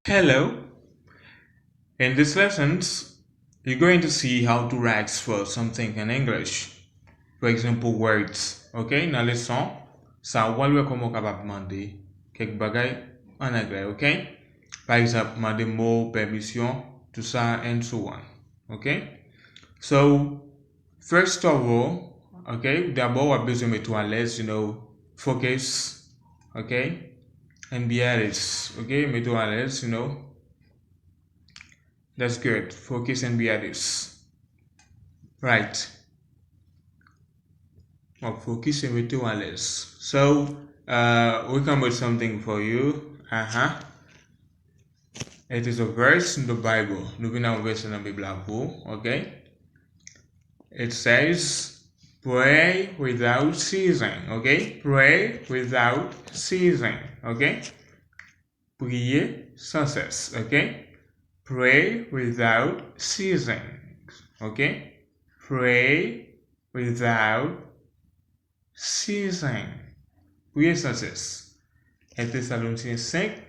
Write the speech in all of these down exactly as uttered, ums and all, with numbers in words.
Hello. In this lessons, you're going to see how to write for something in English. For example, words. Ok, nan leson sa, ou pral wè kòman w kapab mande kèk bagay an anglè, ok? Pa egzanp, mande mo, pèmisyon, tout sa, and so on. Ok? So, first of all, ok, dabò w ap bezwen mete w alèz, you know, focus, ok, and be at ease, ok, mete w alèz, you know. That's good. Focus and be at ease. Right. W ap focus e mete w alèz. So, uh, we come with something for you. Uh-huh. It is a verse in the Bible. Nou vin ak yon vèsè nan Bib la pou, ok? It says, pray without ceasing, ok? Pray without ceasing, ok? Priye san sès, ok? Pray without ceasing, ok? Pray without ceasing. Priye san sès. En Tesalonisyen senk,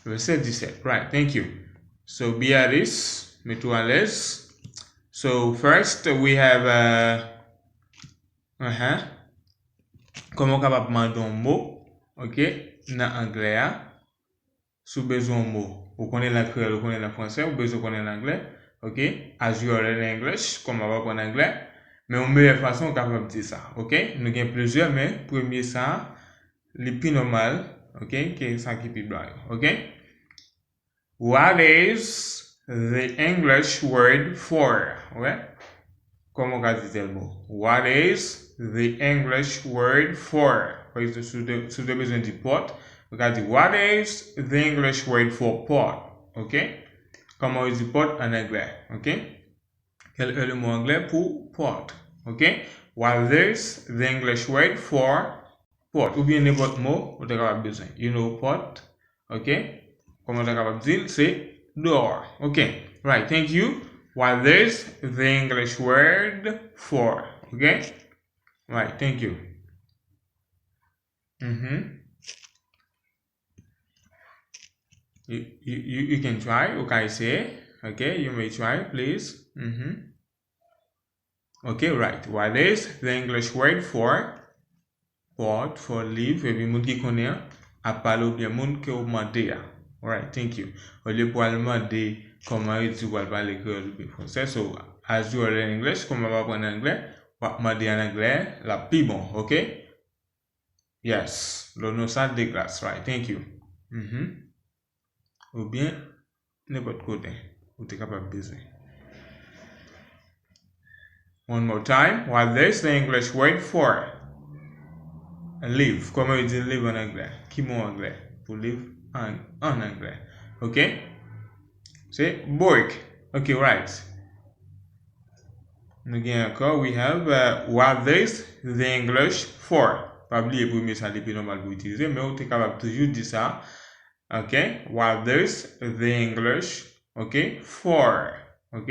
vèsè disèt. Right, thank you. So, be at ease, mete w alèz. So, first, we have, uh, uh-huh. Kòman w kapab mande yon mo, ok, nan anglè a? Si w bezwen yon mo, ou konnen l an kreyòl, ou konnen l an fransè, ou bezwen konnen l an anglè, ok? As you are learning English, kòman w ap aprann anglè, men yon meyè fason ou kapab di sa, ok? Nou gen plizyè, men premye sa, li pi nòmal, ok? Ke sa ki pi bla yo, ok? What is the English word for? Wè? Kòman w ka di tèl mo? What is the English word for? Pa egzanp, si w te, si w te bezwen di pòt, ou ka di, what is the English word for pot? Ok? Kòman yo di pòt an anglè? Ok? Quel est le mot anglais pour pot? Ok? What is the English word for pot? Oubyen nenpòt mo ou te kapab bezwen. You know pot? Ok? Kòman w ta kapab di l? Se door. Ok. Right. Thank you. What is the English word for? Ok? Right. Thank you. Mm-hmm. You, you, you, you can try. Ou ka eseye. Ok. You may try, please. Mm-hmm. Ok, right. What is the English word for pot, for leaf? Epi moun ki konnen an ap pale oubyen moun ke w mande a. Alright, thank you. Olye pou al mande kòman yo di w al pale kreyòl oubyen fransè. So, as you are learning English, kòman w ap aprann anglè, w ap mande an anglè, l ap pi bon, ok? Yes, lè w nan yon sal de klas, right, thank you. Mm-hmm. Oubyen nenpòt kote ou te kapab bezwen. One more time, what is the English word for leaf? Kòman yo di leaf an anglè? Ki mo anglè pou leaf an, an anglè? Ok? Se book. Ok, right. Nou gen ankò, we have, uh, what is the English for? Pa bliye premye sa li pi nòmal pou itilize, men ou te kapab toujou di sa. Ok? What is the English, ok, for? Ok?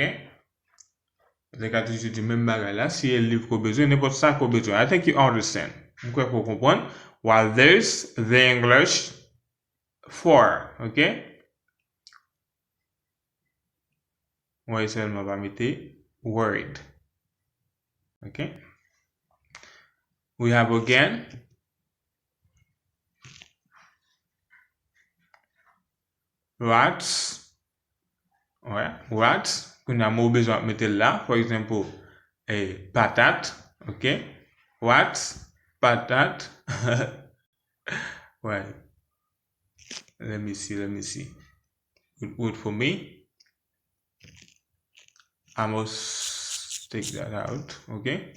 Ou te ka toujou di menm bagay la, si e liv ke w bezwen, nenpòt sa ke w bezwen. I think you understand. M kwè ke w konprann. What is the English for? Ok? Mwen sèlman pa mete word. Ok? We have again. What? Wè, what? Kounye a mo w bezwen ap mete l la. For example, eh, patat. Ok? What? Patat. Wè. Let me see, let me see. Wait, wait for me. I must take that out, ok?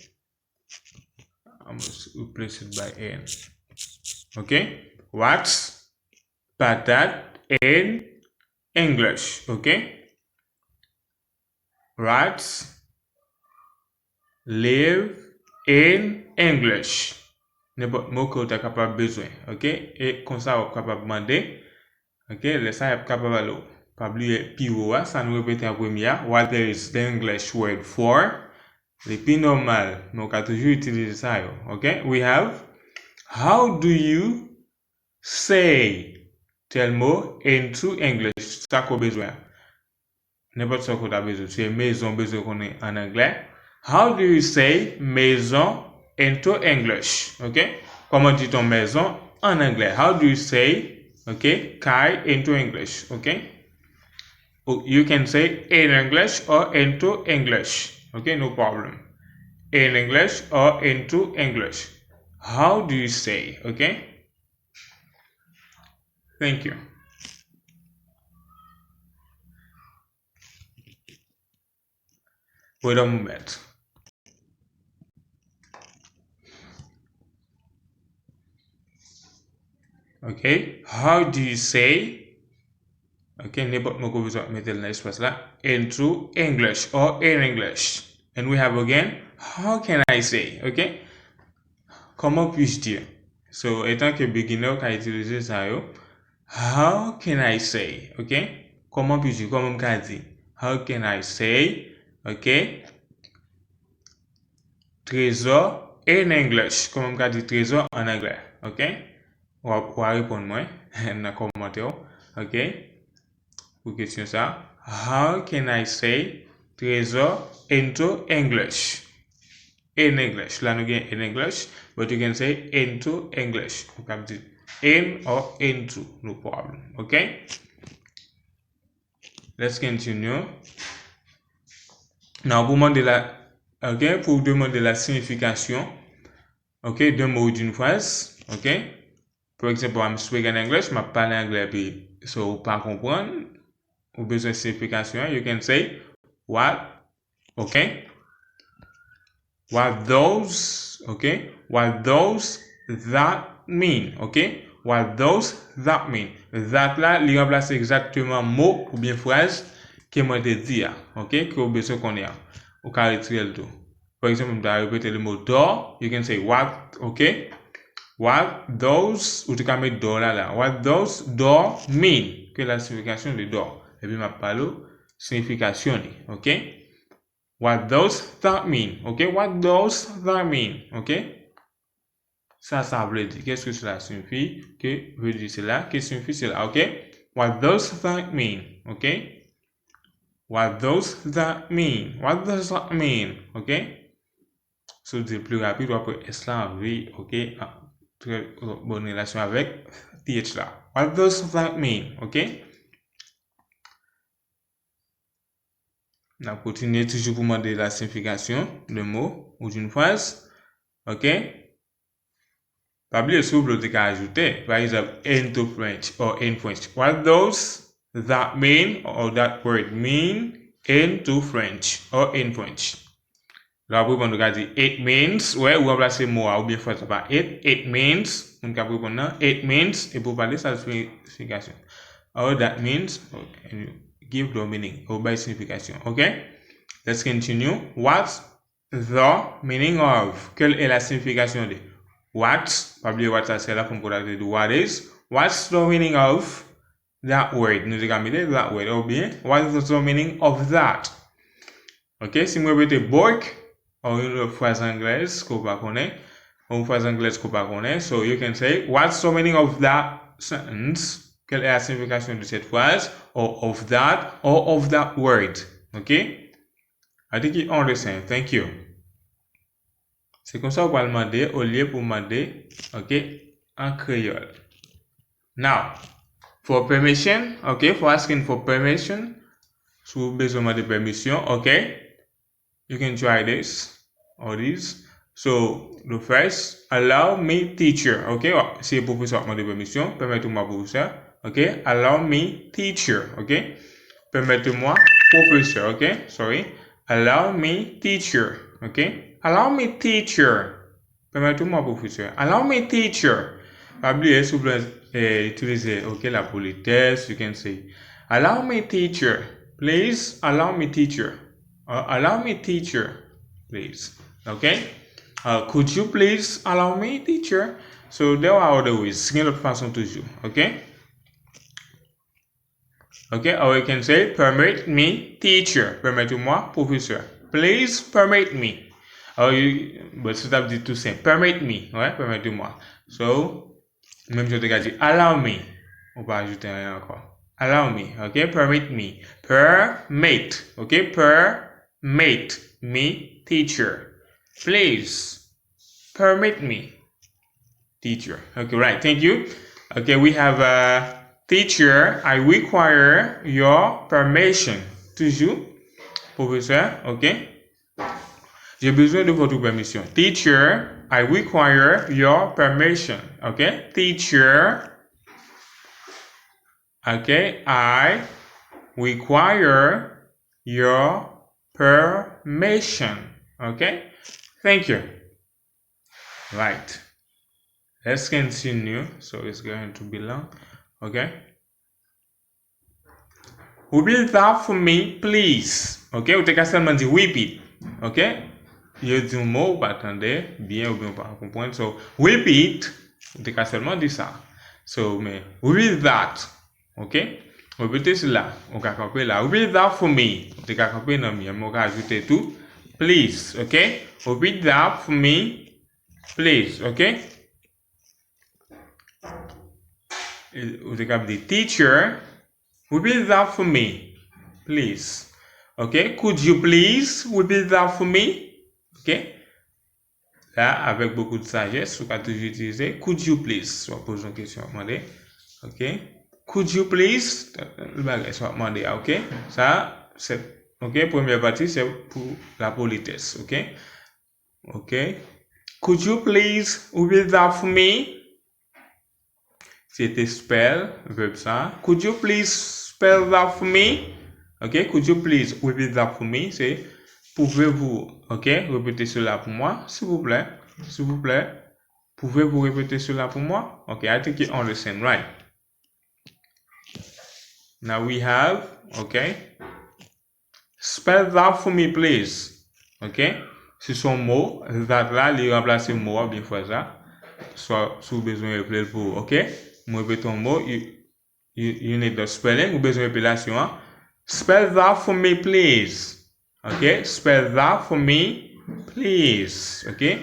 I must replace it by N. Ok? What? Patat in English, ok? What? Leaf in English. Nenpòt mo ke w ta kapab bezwen, ok? E konsa w ap kapab mande, ok? Lè sa y ap kapab ale w. Pa bliye pi wo a, sa nou repete an premye a. What is the English word for? Li pi nòmal, men w ka toujou itilize sa yo, ok? We have, how do you say Tèl mo, into English. Sa ke w bezwen. Nenpòt sa ke w ta bezwen. Se maison w bezwen konnen an anglè. How do you say maison into English? Ok? Comment dit-on maison en anglais? How do you say, ok, kay into English? Ok? Ou- You can say in English or into English. Ok? No problem. In English or into English. How do you say? Ok? Thank you. Wait a moment. Ok, how do you say? Ok, nenpòt mo ke w bezwen mete l nan espas la. Into English or in English. And we have again, how can I say? Ok, comment puis-je dire? So, etan ke beginner, w ka itilize sa yo. How can I say? Ok, comment puis-je dire? Kòman m ka di? How can I say? Ok, trésor in English. Kòman m ka di trésor an anglè? Ok, w a, w a reponn mwen nan kòmantè yo. Ok, pou kesyon sa. How can I say trésor into English? In English. La nou gen in English, but you can say into English. Ou kab di in or into, no problem. Ok? Let's continue. Now, pou mande la, ok, pou demande la signification, ok, d'un mot ou d'une phrase, ok? For example, I'm speaking English, m ap pale anglè, epi so ou pa konprann, ou bezwen signifikasyon an, you can say, what, ok? What those, ok? What those that mean, ok? What those that mean. That la, li ranplase egzakteman mo oubyen fraz ke mwen te di a, ok? Ke w bezwen konnen an. Ou ka retire l tou. Pa egzanp, m ta repete le mo door, you can say what, ok? What those, ou te ka met door la la. What those door mean? Quelle est la signification de door? Epi m ap pale w signifikasyon li, ok? What those that mean? Ok? What those that mean? Ok? Sa sa vle di? Qu'est-ce que cela signifie? Que veut dire cela? Que signifie cela? Ok? What those that mean? Ok? What those that mean? What does that mean? Ok? Si w di l pli rapid, w ap wè S la an V, ok? Ah, trè bon relasyon avèk T H la. What does that mean? Ok? N ap kontinye toujou pou mande la signification d'un mot ou d'une phrase. Ok? Pa bliye, si w vle, w te ka ajoute, pa egzanp, into French or in French. What does that mean or that word mean into French or in French? Lè w ap reponn, ou ka di, it means, wè, ou ranplase mo a oubyen fraz la pa it, it means, moun k ap reponn nan, it means, epi w pale sa signifikasyon. Or that means, and you give the meaning, ou bay signifikasyon, ok? Let's continue. What's the meaning of? Quelle est la signification de? What, pa bliye what sa se la fòm kontakte de what is. What's the meaning of that word? Nou te ka mete that word, oubyen, what is the meaning of that? Ok, si m repete book, ou yon lòt fraz anglèz ke w pa konnen, ou yon fraz anglèz ke w pa konnen, so you can say, what's the meaning of that sentence? Quelle est la signification de cette phrase? Or of that, or of that word. Ok? I think you understand. Thank you. Se konsa w pral mande olye pou mande, ok, an kreyòl. Now, for permission, ok, for asking for permission, si w bezwen mande pèmisyon, ok, you can try this or this. So, the first, allow me teacher, ok, se pwofesè w ap mande pèmisyon, permettez-moi professeur, ok, allow me teacher, ok, permettez-moi professeur, ok, sorry, allow me teacher, ok, allow me teacher, permettez-moi professeur, allow me teacher. Pa bliye, si w vle, eh, itilize, ok, la politesse, you can say, allow me teacher, please, allow me teacher, or allow me teacher, please, ok? Uh, could you please allow me, teacher? So there are other ways. Gen lòt fason toujou, ok? Ok, or you can say, permit me, teacher. Permettez-moi, professeur. Please permit me. Or you, but si w t ap di tou senp, permit me, wè, permettez-moi. So, menm jan w te ka di, allow me. Ou pa ajoute anyen ankò. Allow me, ok? Permit me. Permit, ok? Permit me, teacher. Please. Permit me, teacher. Ok, right. Thank you. Ok, we have, uh, teacher, I require your permission. Toujou. Pwofesè, ok? J'ai besoin de votre permission. Teacher, I require your permission. Ok? Teacher, ok, I require your permission. Ok? Thank you. Right. Let's continue. So it's going to be long. Ok? Repeat that for me, please. Ok? Ou te ka sèlman di repeat. Ok? Yo di yon mo, ou pa tande byen oubyen ou pa konprann. So, repeat, ou te ka sèlman di sa. So, men, repeat that. Ok? Repete sila. Ou ka kanpe la. Repeat that for me. Ou te ka kanpe nan mi an, men ou ka ajoute tou. Please. Ok? Repeat that for me. Please. Ok? E, ou te ka di, teacher, repeat that for me, please. Ok? Could you please repeat that for me? Ok? La, avec beaucoup de sagesse, ou ka toujou itilize could you please. Si w ap poze yon kesyon, w ap mande. Ok? Could you please? L bagay sa w ap mande a, ok? Sa, se, ok? Premyè pati, se pou lapolitès, ok? Ok? Could you please repeat that for me? Se te spell, vèb sa. Could you please spell that for me? Ok? Could you please repeat that for me? Se, pouvez-vous, ok, répéter cela pour moi, s'il vous plaît? S'il vous plaît, pouvez-vous répéter cela pour moi? Ok, I think you understand, right? Now we have, ok? Spell that for me, please. Ok? Si se yon mo, that la, li ranplase mo a oubyen fraz la. Swa, si w bezwen reple l pou ou, ok? Mwen repete yon mo, you, you, you need the spelling, ou bezwen repelasyon an. Spell that for me, please. Ok? Spell that for me, please. Ok?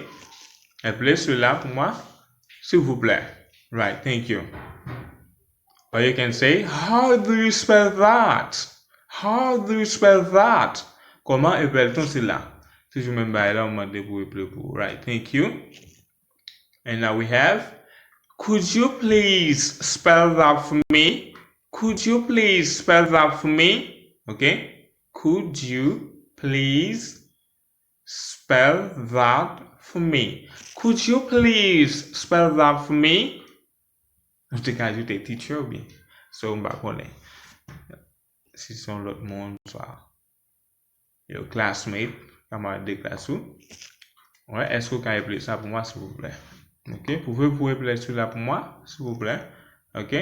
Reple sila pou mwen, s'il vous plaît. Right, thank you. Or you can say, how do you spell that? How do you spell that? Kòman eple l tou sila? Toujou menm bagay la, ou mande pou eple pou ou. Right, thank you. And now we have, could you please spell that for me? Could you please spell that for me? Ok? Could you please spell that for me? Could you please spell that for me? Ou te ka ajoute teacher oubyen. So, m pa konnen. Si se yon lòt moun, swa yon classmate, kamarad de klas ou. Wè, èske ou ka eple sa pou mwen, silvouplè? Ok, pouvez-vous eple sila pou mwen, silvouplè? Ok.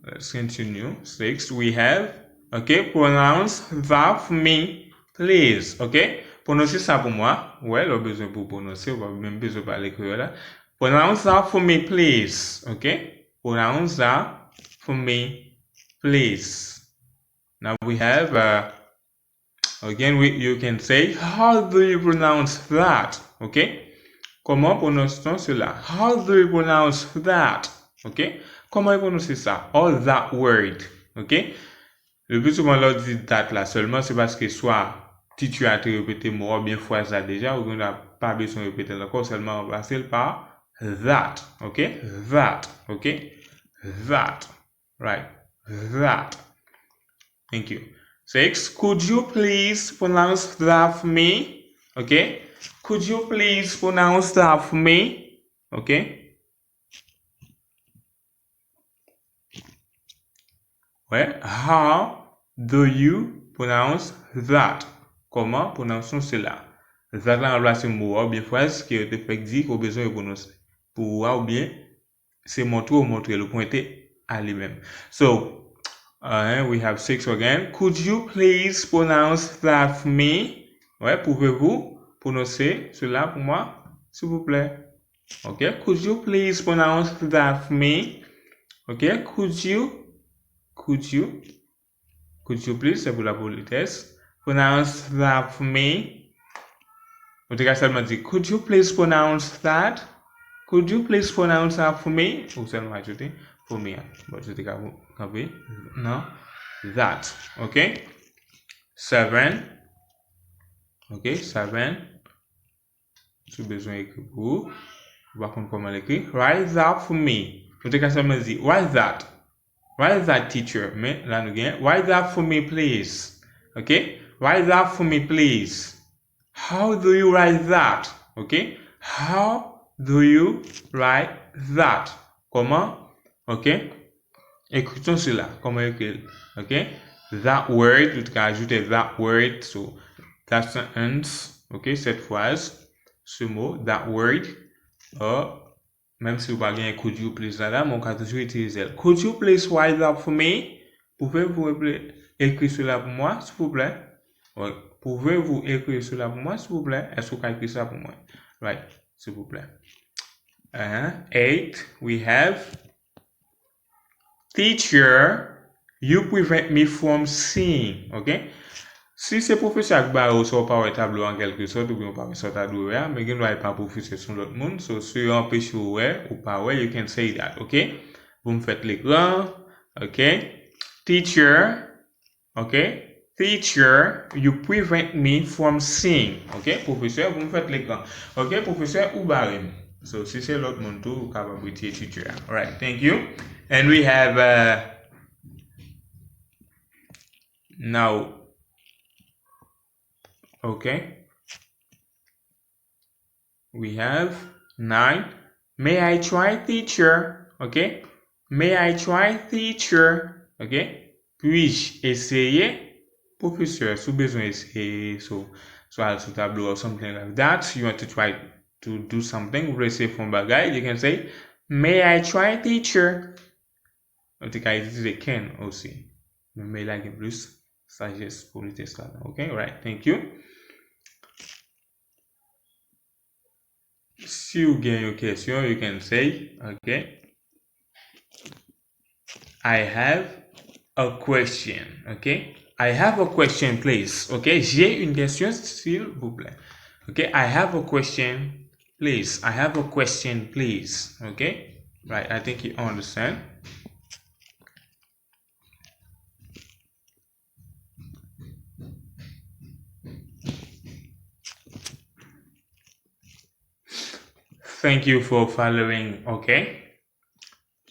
Let's continue. Six, we have, ok, pronounce that for me, please. Ok, pwononse sa pou mwen. Wè, lè w bezwen pou w pwononse, ou pa menm bezwen pale kreyòl la. Pronounce that for me, please. Ok, pronounce that for me, please. Now we have, uh, again, we, you can say, how do you pronounce that? Ok? Kòman pwononse t on sila? How do you pronounce that? Ok? Kòman yo pwononse sa? Or that word. Ok? Le pli souvan, lè w di that la sèlman, se paske swa teacher a te repete mo a oubyen fraz la deja, ou gen dwa pa bezwen repete l ankò, sèlman ranplase l pa that. Ok? That. Ok? That. Right. That. Thank you. Six, could you please pronounce that for me? Ok? Could you please pronounce that for me? Ok? Wè, how do you pronounce that? Kòman pwononse w sila? That la ranplase mo a oubyen fraz ke yo te fèk di ke w bezwen yo pwononse pou ou a oubyen se montre w montre l, ou pwente a li menm. So, uh, we have six again. Could you please pronounce that for me? Wè, pouvez-vous prononcer cela pour moi, s'il vous plaît? Ok, could you please pronounce that for me? Ok, could you, could you, could you please, se pou lapolitès, pronounce that for me? Ou te ka sèlman di, could you please pronounce that? Could you please pronounce that for me? Ou sèlman ajoute for me an. Bon, se te ka kanpe nan that. Ok? Seven. Ok, seven. Si w bezwen ekri pou ou, ou pa konn kòman l ekri. Write that for me. Ou te ka sèlman di, write that. Write that, teacher. Men la nou gen, write that for me, please. Ok? Write that for me, please. How do you write that? Ok? How do you write that? Kòman? Ok? Ekri ton sila. Kòman ekri l? Ok? That word, ou te ka ajoute that word. So, that sentence. Ok? Cette phrase. Ce mot, that word. Or, menm si ou pa gen could you please la, men ou ka toujou itilize l. Could you please write that for me? Pouvez-vous ekri sila pou mwen, s'il vous plaît? Pouvez-vous écrire cela pour moi, s'il vous plaît? Èske ou ka ekri sa pou mwen? Right, s'il vous plaît. Uh-huh. Eight, we have teacher, you prevent me from seeing. Ok? Si se pwofesè a k bare w, sa w pa wè tablo an kèlke sòt, oubyen w pa wè sa w ta dwe wè a, men gen dwa e pa pwofesè, se yon lòt moun. So, si yo anpeche w wè, ou pa wè, you can say that. Ok? Pou m fèt lekran. Ok? Teacher, Ok? Teacher, you prevent me from seeing. Ok? Pwofesè, pou m fèt lekran. Ok? Pwofesè, ou bare m. So, si se lòt moun tou, ou kapab retire teacher. Alright, thank you. And we have uh, now. Ok? We have nine. May I try, teacher? Ok? May I try, teacher? Ok? Puis-je essayer? Pwofesè, si w bezwen eseye, so, so al sou tablo or something like that, you want to try to do something, ou vle eseye fè yon bagay, you can say, may I try, teacher? Ou te ka itilize can osi. Men may la gen plis sajès, polites ladan. Ok? Right, thank you. Si w gen yon kesyon, you can say, ok, I have a question, ok? I have a question, please. Ok, j'ai une question, s'il vous plaît. Ok, I have a question, please. I have a question, please. Ok? Right, I think you understand. Thank you for following, ok?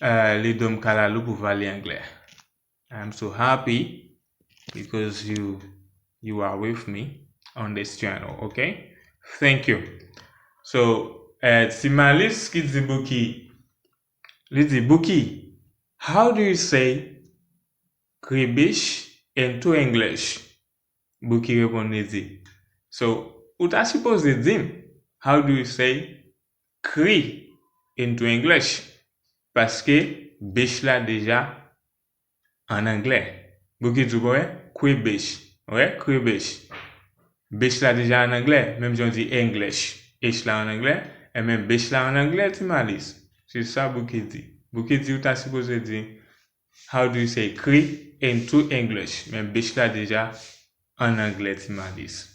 Uh, li di m kalalou pou pale anglè. I'm so happy because you you are with me on this channel, ok? Thank you. So, uh, Ti Malis ki di Bouki, li di, Bouki, how do you say kribish into English? Bouki reponn li di, so, ou ta sipoze di m, how do you say kri into English? Paske bish la deja an anglè. Bouki di w, wè, kwi bish. Wè, kwi bish. Bish la deja an anglè, menm jan w di English. H la an anglè, e men bish la an anglè, Ti Malis. Se sa Bouki di. Bouki di ou ta sipoze di, how do you say kri into English? Men bish la deja an anglè, Ti Malis.